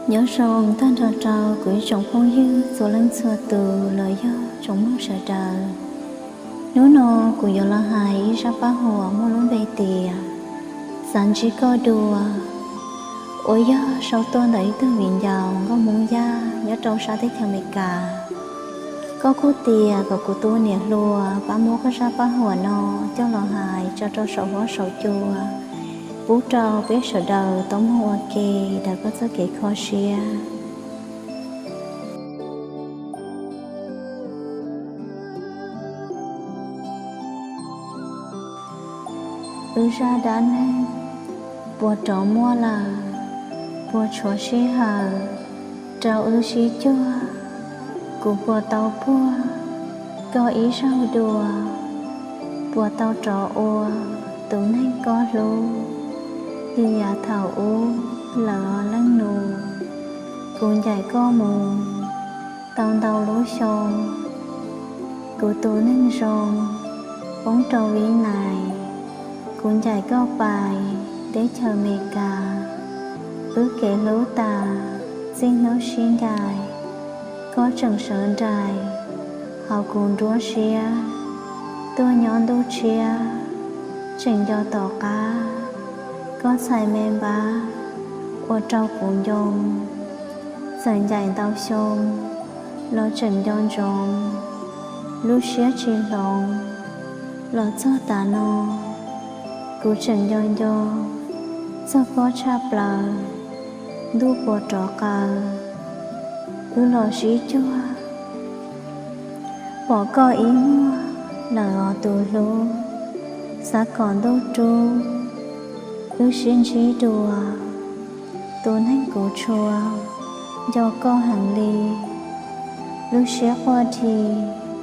Nyob zoo tag nrho rau kuv ib tsoom phooj ywg txhua leej txhua tus los yog tsoom mloog sawv daws. Hnub no kuv yuav los hais ib zaj paj huam muaj lub npe tias Xav ntsib koj dua, uas yog sau tuaj ntawm ib tug viv ncaus nkauj Hmoob Yaj nyob rau sab teb chaws Amelikas. Koj kuj tias kom kuv tus niam hluas pab muab koj zaj paj huam no coj los hais tso rau saum huab saum cua, pub rau peb sawv daws tau mloog ua ke, daws koj txoj kev kho siab. Wb zaj dab neeg puas rov muaj lawm? Puas tshuav sij hawm rau wb sib cuag? Kuv puas tau puag koj ib zaug dua? Puas tau rov ua tus neeg koj hlub li yav thaum ub lawm os leej nus? Kuv ncaim koj mus tau ntau lub xyoo, kuv tus neeg zoo poob rau Vib Nais. Kuv ncaim koj pais teb chaws Amelikas, wb kev hlub tas txij hnub sib ncaim. Koj tseem sawv nraim hauv kuv nruab siab, tuaj nyob ntuj tshiab tseem nco tom qab koj txhais me npab ua rau kuv nco. Txawm ncaim ntau xyoo los tseem nco ntsoov, lub siab tsis hloov los txog tas no. Kuv tseem nco nco txog koj tshaj plaws, ntuj puas rov qaws wb los sib cuag? Pom koj ib muag lawm os tus hlub, xav kom ntuj rub wb sib ntsib dua. Tus neeg kuv tshua nco koj heev li, lub siab quaj dhi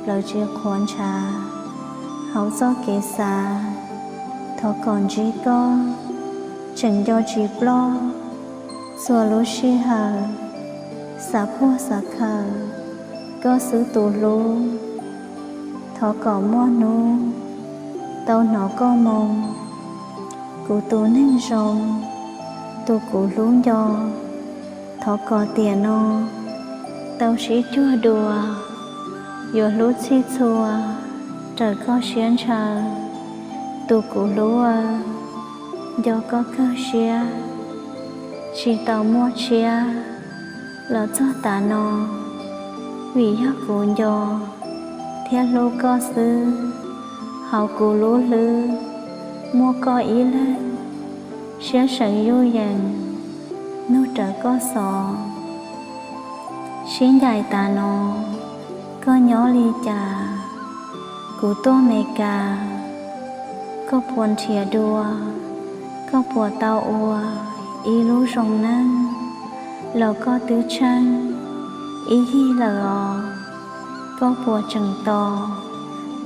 plaws tsis qhuav ntshav hauv txoj kev xav. Thov kom ntsib koj tseem nco tsis ploj txhua lub sij hawm, xav puag xav khaws koj xwb tus hlub. Thov kom muaj hnub tau hnov koj moo, kuv tus neeg zoo, tus kuv hlub nco. Thov kom tiam no tau sib cuag dua, yuav hlub txhij txhua raws koj siab ntshaw. Tus kuv hlub aw, nco koj kawg siab, tsis tau muaj tshiab los txog tav no, vim yog kuv nco thiab hlub koj xwb. Hauv kuv lub hlwb muaj koj ib leeg, siab seev yuj yees nug rawv koj xov. Sib ncaim tas no, koj nyob li cas? Kuv tuaj Mes Kas, koj puas nrhiav dua? Koj puas tau ua ib lub zoo neej los koj twb tsheej ib yig lawm os? Koj puas tseem tos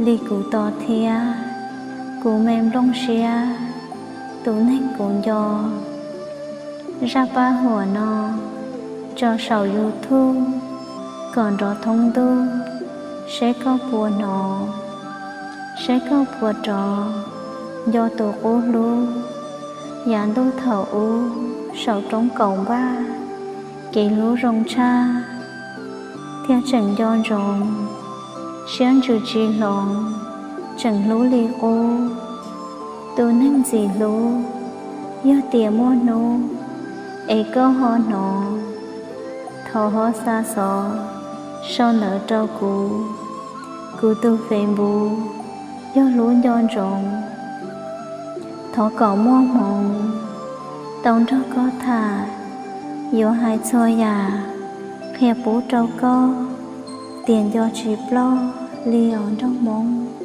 li kuv tos thiab? Kuv me nplooj siab, tus neeg kuv nco. Zaj paj huam no tso saum YouTube kom nrov thoob ntuj, seb koj puas hnov, seb koj puas rov nco tus qub hlub yav ntuj thaum ub saum roob kaum npaj. Kev hlub zoo tshaj thiaj tseem nco ntsoov, siab ntsws tsis hloov, tseem hlub li qub. Tus neeg ntxim hlub, yog tias muaj hnub es koj ho hnov, thov ho xa xov sau ntawv rau kuv. Kuv tus Facebook yog Hlub Nco Ntsoov. Thov kom muaj hmoov tau nrog koj tham, yuav hais txhua yam qhia pub rau koj tias nco tsis ploj li os nraug Hmoob.